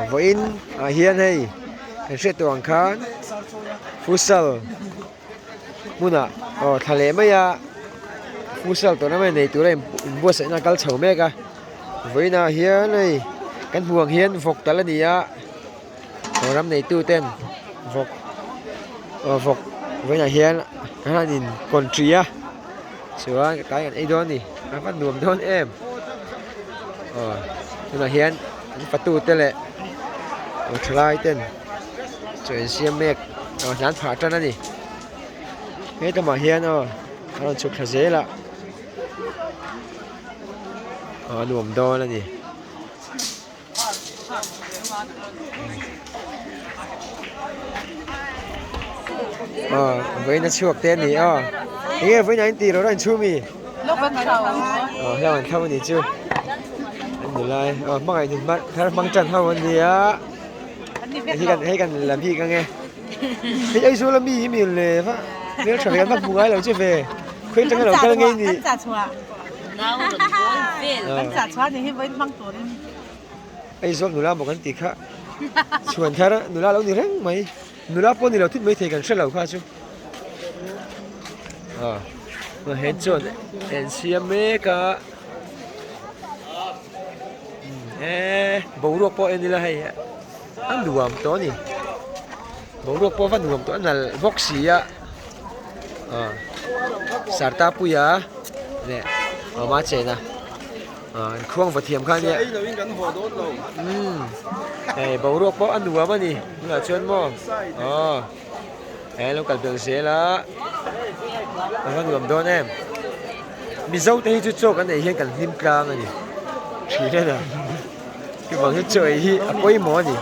Vawiin ah hian hei kan hriat tawh ang khan futsal hmunah aw thla leh mai a futsal tournament nei tura inbuatsaihna a kal chho mek a vawiin ah hian hei kan hmuh ang hian vawk tal a ni a aw ram neitu ten vawk aw vawk vawiin ah hian an han in country a chuan tlai kan ei dawn a ni a va nuam dawn em aw tunah hian an fatu te leh aw thalai ten chaw in siam mek aw hlan phah tan a ni hetlaiah hian aw a rawn chhuk thla zel a aw a nuam dawn a ni. Aw vawiin a chhuak te a ni aw eng nge vawiin ah in tih rawh a inchhung mi aw hlo an thlo a nih chu an ni lai aw hmangaih nun hmang thar hmang tan ho an ni a hei kan hei kan la bik ang e hei Aizawl ami hi mi le va hmeltha ve an va hmu ngai lo che ve khawi atanga lo kal ngei ni. Aizawl nula maw kan tih kha chhuan thar nula lo ni reng mai nula pawh ni lo thut mai thei kan hre lo kha chu aw he chuan an siam mek a eee boruak pawh en ila hei a nuam tawh a ni boruak pawh a va nuam tawh a nalh bawk si a aw sartapuia leh awma chena. Ah an khuang va thiam kha ania umm hei boruak pawh a nuam a ni tunah chuan maw aw he lo kal belh zel a a va nuam dawn em mizo te hi chu chaw kan ei hian kan hlim tlang a ni thin a chuvang chu chaw ei hi a pawimawh a ni.